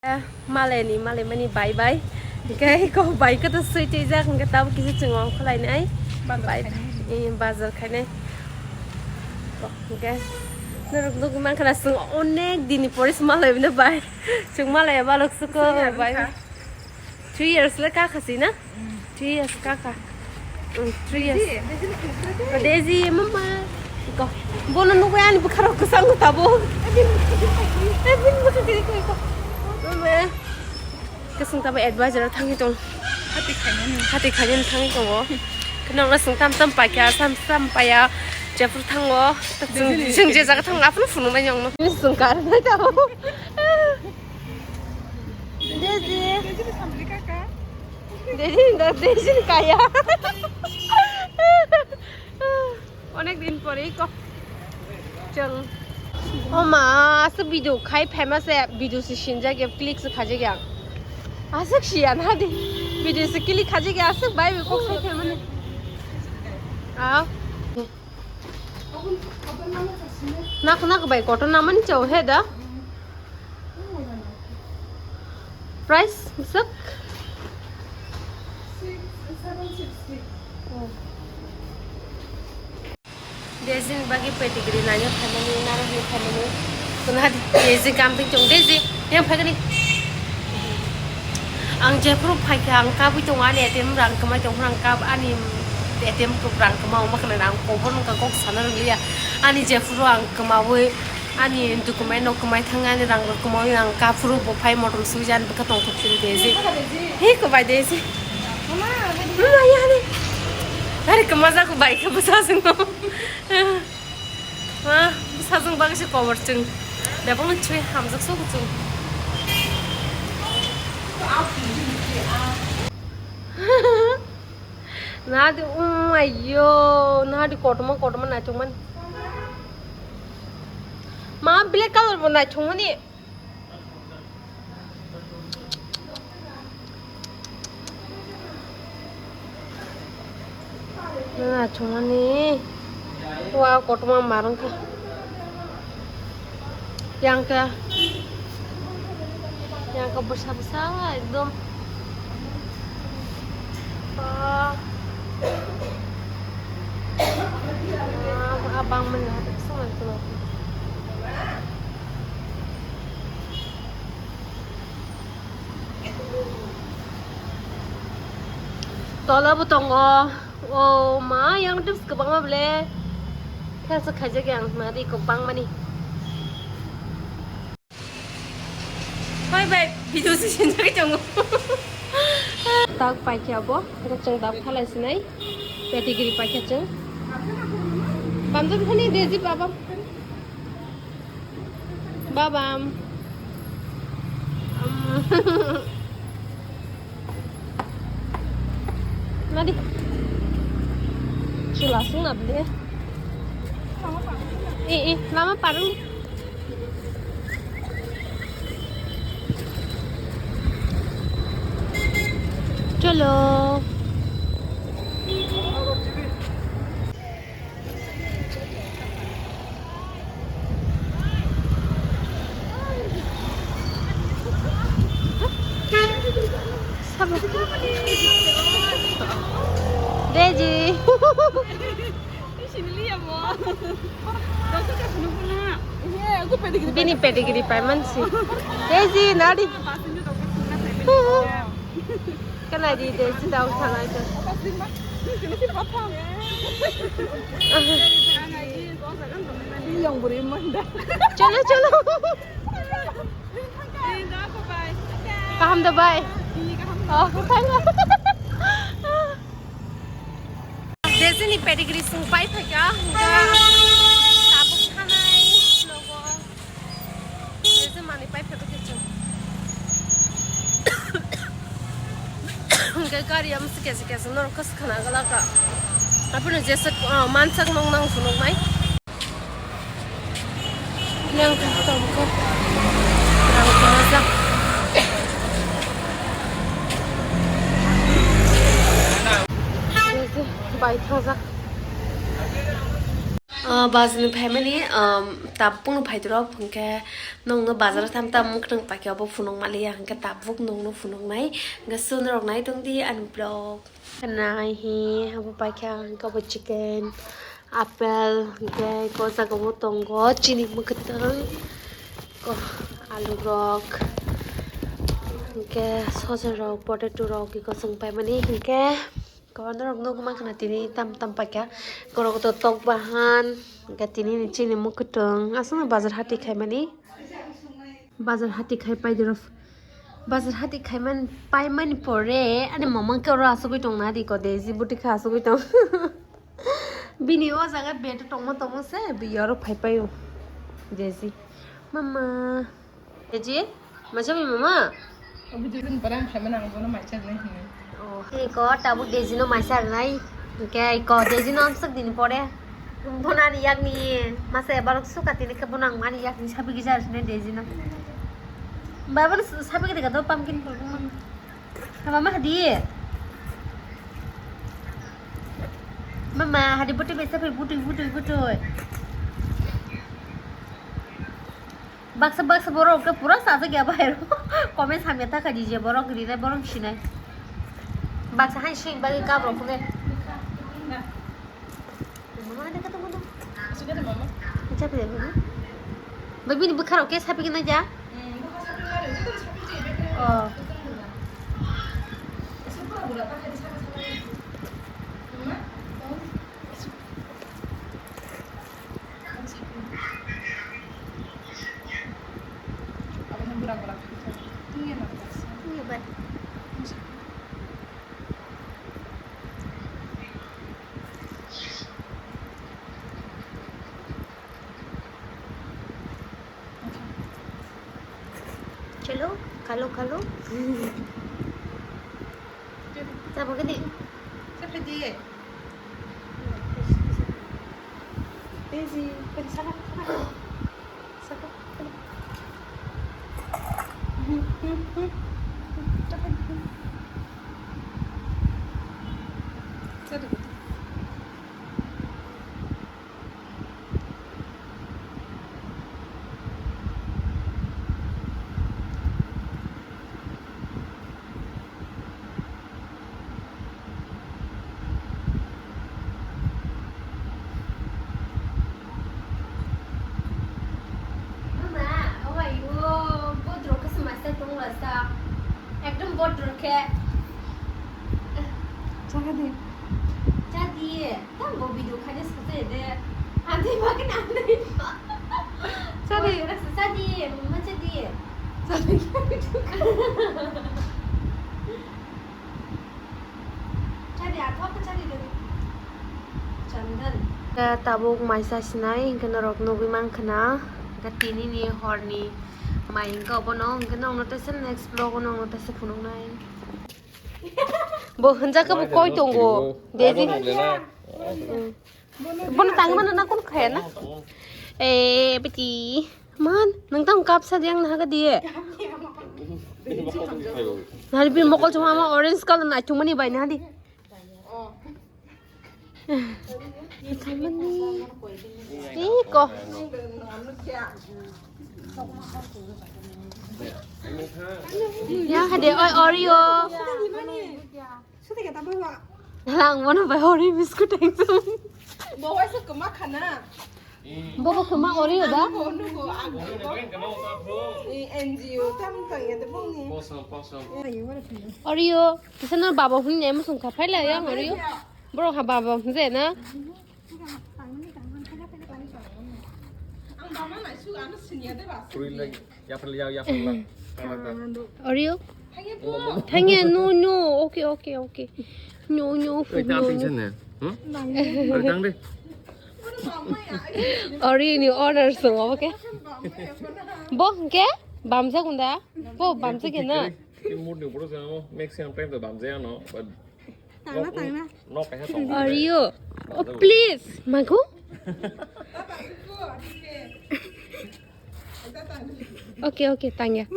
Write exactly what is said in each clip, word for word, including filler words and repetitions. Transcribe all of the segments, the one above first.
Malai ni, malai mani bai bai. Hingke ko bai ko to sui twi jak, hingke tabuk kisa chwng ong khlai nai. Bazar bai, khainai. Eh, bazar khainai. Hingke norok nugwi mankha na, chwng onek din ni pore se malai bini bai. Chwng malai ya balok suko bai. Three years le ka khasi na? Three years kaka. Mm, three years. Daisy, Daisy, Daisy, Daisy. Oh, Daisy, mama. Iko. Bono nugwi ani bwkha rok kwchang tabo. Ani bwkha kiri ko iko. Mama. Kwchang tabo advisor thangwi tong. Hati khainani. Hati khainani thangwi tongo. Kwnang na sung tam tam paikha, sam sam paya. Jefur thango. Daisy ni. Sung je jaga thang aphano phunuk nai nyong no. Ni sung kar nai tabo. Daisy. Daisy ni samri kaka. Daisy ni, Daisy ni kaya. Onek din pore ko. Chwng. O ma, aswk video khai phaima se video se sinjak ya, click se khajak ya. Aswk siya na di. Video se click khajak ya, aswk bai bai kok sai phaimani. Ah. Nak nak bai kotor namani chao he da. Price bwswk? Daisy ni bagwi pedigree naina phaimani, nana hinwi phaimani. Kuna Daisy gam twi chong, Daisy, yang phaikani. Ang jephuru phaikha, ang kabwi tongo, ani A T M rang kwmai tongphuru, ang kab, ani A T M rang kwma wngma khna ang kobor nungkha, kok sana rwliya. Ani jephuru ang kwmawi, ani document no kwmai thangwi, ani rang rok kwmawi, ang kaphuru bo phai motom swijani bwkha tongthok siri Daisy. Hi kwbai Daisy. Mama, ya ni. Ari kwmajak bai khe bwsa swngo. Ma, bwsajwng bagwi se kobor chwng. Bebakno chwi hamjak sugo chwng. Nadi, um, ayo, nadi kotorma, kotorma naithokmani. Ma, black color bo naithokmani. Nana chumani. Wa kotorma marung kha. Yang kha. Yang kha bwsa bwsa ekdom. Ah. Ah, abang mani hati bwsa nang chumani. Tola bo tongo. O ma, yang tips kwbangma ble. Khe se khaijak yang ma ri kwbangmani. Bye bye, video se sinjagwi tongo. Tak paikha bo, abo chwng dap khalai sinai. Pedigree paikha chwng. Bamjak thani Daisy babam. Babam. Am. Nadi. Chwla sung na bide. Eh, eh, lama parung. Cholo. Sabo. Daisy. Bini pedigree paimansi. Daisy, nadi. Kana di de si dau sana itu. Yang beri manda. Chalo, chalo. Kaham da bai. Oh, kaham. Daisy ni pedigree sung pai phaikha. Tabuk thanai logo. Daisy mani pai phaiba khe chwng. Hwnkhe gari am se kesa kesa norok khe khna glak ka. Aphuru jesa, ah, mansak nong nang phunuknai. Yang khe tabuk khe rang kwmajak. Daisy bai thangjak. Ah, bazar ni phaimani, um, tabuk no phai durok, hwnkhe nongno bazar o tam tam mwkhwtwng paikhe obo phunuk maliya, hwnkhe tabuk nongno phunuknai, hwnkhe chwng rok nai tongdi ani vlog. Nai hi, abo paikha, hwnkhe abo chicken, apple, hwnkhe eko jaga o tongo chini mwkhwtwng, ko alu rok, hwnkhe soja rok, potato rok, eko chwng paimani, hwnkhe. Ko norok nugwi mankha na tini tam tam paikha. Korok to tok bahan. Hwnkhe tini ni chini mwkhwtwng. Aswkno bazar hati khaimani. Bazar hati khai pai doro. Bazar hati khaiman paimani pore ani mama khe oro asugwi tongna di ko Daisy buti khe asugwi tong. Bini o jaga bed tongma tongma se biyaro phai paio. Daisy. Mama. Daisy, maisa bai mama? Obi dudin parang khaimani ang bono maisa rwnai hwnwi. Oh, iko tabuk Daisy no maisa rwnai. Hwnkhe iko Daisy no amsuk dini pore. Bono ani yakni masa ebarok suka tini khe bono ang mani yakni sabi gija rwsine Daisy no. Baba no sabi gija do pumpkin pulpul. Mama hadi. Mama hadi butui bai sabi butui butui butui. Baksa baksa borok ke pura sajak ya bahai rok. Comment samya ta kha di je borok ri nai borok sinai. Baksa hai sing bagi kap rok kule. Mama ada kata mana? Siapa dia mama? Siapa dia mama? Baby ni bukha rok ke sapi kena ja. Oh. Chalo, khalo, khalo. Chapa kedi. Chapa di. Daisy, kedi sana, sana. Sana. Chapa di. Mama, how are you? Bodro khe swmai se tong la sa. Ekdom bodro khe. Chakha di. Cha di. Tamo video khaina sujai de. Ani bagwi ani. Sorry. Ora sa di, mama cha di. Sorry. Cha di, athok cha di de. Chandan. Tabuk maisa sinai, hingke norok nugwi mankha na. Hingke tini ni horni mai hingke obono, hingke nongno tesa next vlog o nongno tesa phunuknai. Bo hwnjak khe bo koi tongo. Dedi. Bono tangmano na kun khaya na? Eh, beti. Man, nang tang kap sa diang na ga diye. Nari bil mokol chuma ma orange color na chuma ni bai na di. Iko. Ya hade oi Oreo. Sudah kita bawa. Lang mana bai Oreo biscuit yang tu. Bawa se kema khana. Bobo kema Oreo da? Nugo, nugo, ang nugo. Ni N G O tam tang ya de bong ni. Oreo. Kisa no baba huni ne musung kha phaila ya Oreo. Bro ha baba huni na. Ang bama nai su ano sinya de ba. Yapal ya, yapal la. Oreo. Thangya, no, no. Okay, okay, okay. No, no, food, no, no. Tang de. Oreo ni order so, okay. Bo ke? Bamsa kunda? Bo bamsa ke na? Mood ni pura sama, maximum time to bamsa ya no, but Tangna, tangna. Oreo. Oh, please. Mago? Okay, okay, tangya.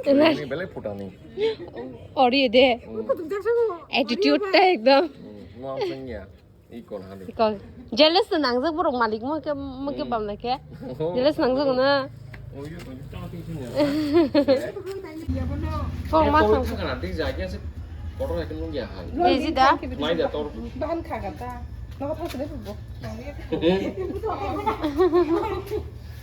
Ini belai putani. Oreo de. Attitude ta ekdom. No, tangya. Ikon hani. Ikon. Jealous to nangjak borok malik mo ke, mo ke bam na ke. Oh. Jealous nangjak na. Oh, you don't talk to me. Phone ma Eh, phone thang. Thang na, dik jai ke se. Kotor ekdom nung ya hai. Easy da. Mai da tor. Bahan khaga ta. Nogo thang sini bubo.